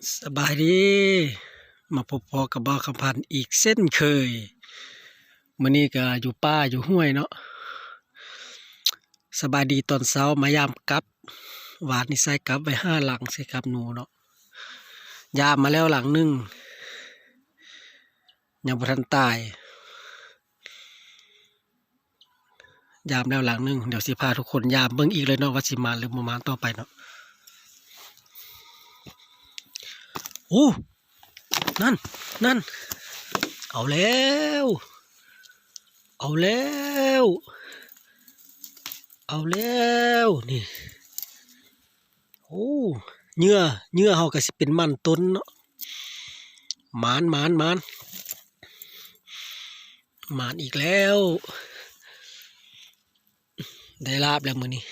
ສະບາຍດີ ມາພົບພໍ້ກັບບ່າວຄຳພັນອີກເຊັ່ນເຄີຍ. ມື້ນີ້ກໍຢູ່ປ່າຢູ່ຫ້ວຍເນາະ. ສະບາຍດີຕອນເຊົ້າ ມາຢາມກັບ. ວານນີ້ໃສ່ກັບໄວ້ຫ້າຫຼັງ ໃສ່ກັບໜູເນາະ. ຢາມມາແລ້ວຫຼັງໜຶ່ງ ຍັງບໍ່ທັນຕາຍ. ຢາມແລ້ວຫຼັງໜຶ່ງ ດຽວຊິພາທຸກຄົນຢາມເບິ່ງອີກເລີຍເນາະ ວ່າຊິມານຫຼືບໍ່ມານຕໍ່ໄປເນາະ. ໂອ້ ນັ້ນ ນັ້ນ ເອົາແລ້ວ ເອົາແລ້ວ ເອົາແລ້ວ ນີ້. ໂອ້ ເຫຍື່ອ ເຫຍື່ອເຮົາກໍຊິເປັນມັນຕົ້ນເນາະ. ໝານ ໝານ ໝານ ໝານອີກແລ້ວ. ໄດ້ລາບແລ້ວມື້ນີ້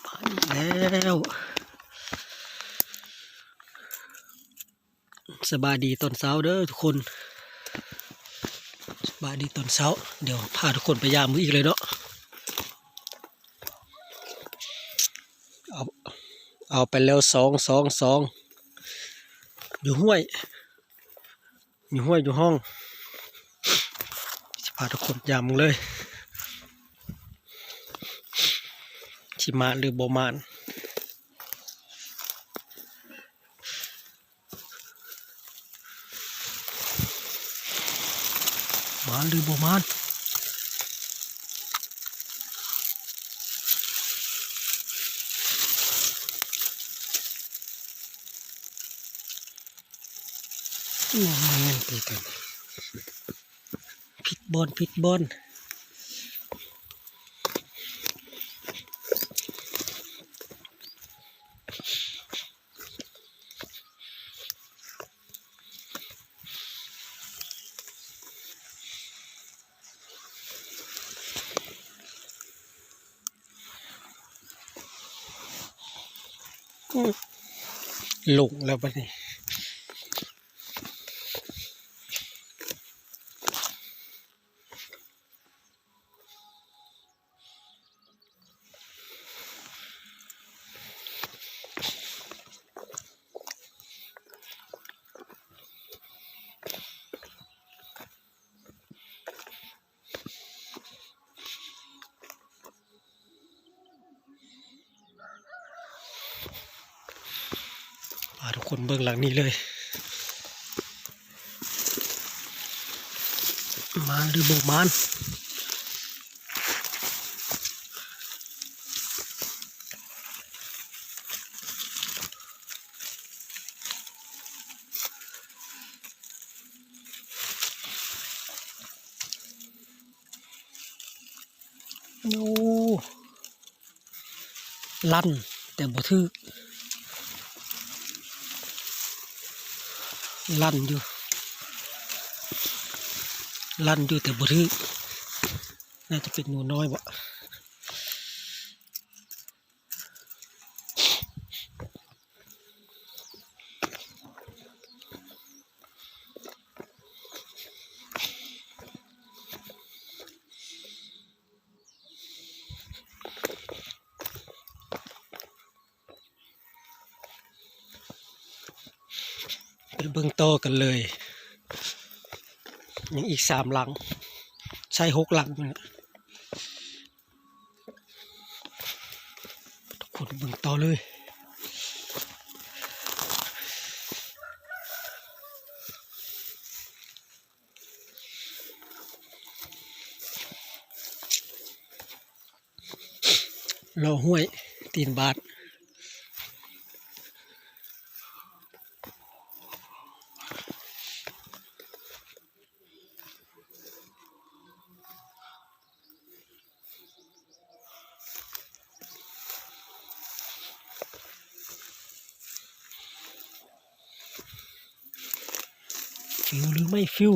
ໝານອີກແລ້ວ. ສະບາຍດີຕອນເຊົ້າເດີທຸກຄົນ ສະບາຍດີຕອນເຊົ້າ. ດຽວພາທຸກຄົນໄປຢາມເບິ່ງອີກເລີຍເນາະ. ເອົາ ເອົາໄປແລ້ວສອງ ສອງ ສອງ ຢູ່ຫ້ວຍ ຢູ່ຫ້ວຍຢູ່ຮ່ອງ. ຊິພາທຸກຄົນຢາມເບິ່ງເລີຍ ຊິມານຫຼືບໍ່ມານ. ມານຫຼືບໍ່ມານ? ບໍ່ແມ່ນຕິ ຜິດບ່ອນ ຜິດບ່ອນ. ຫຼົງແລ້ວບັດນີ້. ພາທຸກຄົນເບິ່ງຫຼັງນີ້ເລີຍ ມານຫຼືບໍ່ມານ? ໂອ້ ລັ່ນແຕ່ບໍ່ຖືກ ລັ່ນຢູ່ ລັ່ນຢູ່ແຕ່ບໍ່ຖືກ. ໜ້າຈະເປັນໜູນ້ອຍບໍ? ໄປເບິ່ງຕໍ່ກັນເລີຍ ຍັງອີກສາມຫຼັງ ໃຊ້ຫົກຫຼັງນີ້ແຫຼະ. ທຸກຄົນເບິ່ງຕໍ່ເລີຍ ເລາະຫ້ວຍຕີນບາດ. ຟິວຫຼືໄມ່ຟິວ?